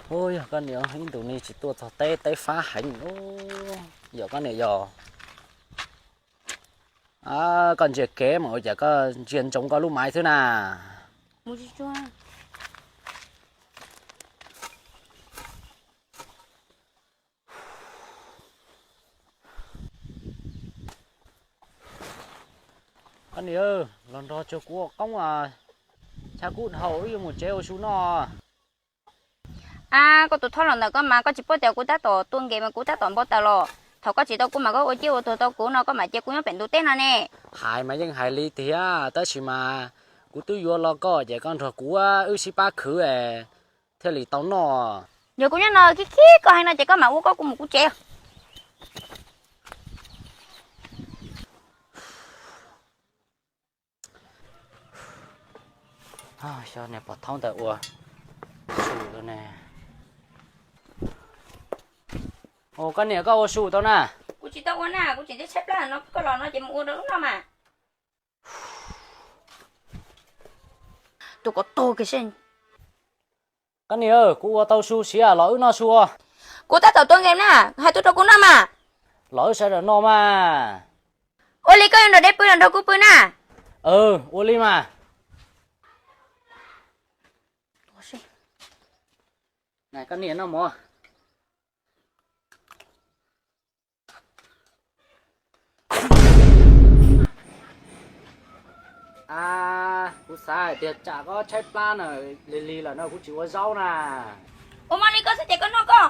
Ub, yog koj niam ib ntus no tsis tuaj txog teb, teb fab heev. Yog koj niam yog, koj ntsia kev mas ua cas koj ntsia ntsoov koj lub maiv xwb na. Koj niam, los nrog tsuag kuv ua qoob, chaw kub dhau wb yuav mus tsev ua su noj. Ab, koj tus thob los ntawm koj mas koj tsis paub tias kuv tab tom tua nkees mas kuv tab tom npau taws los. Thaum koj tsis tau kuv mas koj ua ciaj ua tuag tau kuv no koj mam cia kuv nyob pem ntug teb no ne. Hais mas yeej hais li tiag, tab sis mas kuv twb yuav los koj ces koj nrog kuv wb sib pab khwv thiaj li tau noj. Yog kuv nyob no khib khib koj heev no ces koj mam ua koj, kuv mus kuv tsev. Xyov niag pog thaub ntawd ua su ne. Ua koj niam, koj ua su tau na. Kuv tsis tau ua na, kuv tseem tshaib plab no, koj los no ces mus ua rau wb noj mas. Tus ko tog kiag seb. Koj niam, kuv ua tau su siav los wb noj su. Kuv tab tom tua nkees na, hais tuaj rau kuv noj mas. Los wb sawv daws noj mas. Ua li koj yuav nrog deb pw los nrog kuv pw na. Ua li mas. Koj niam noj mov. A, kuv xav hais tias tsam koj tshaib plab na, lig lig lawm no kuv tsis ua zaub na. Ua mas li koj xav ces koj noj koj.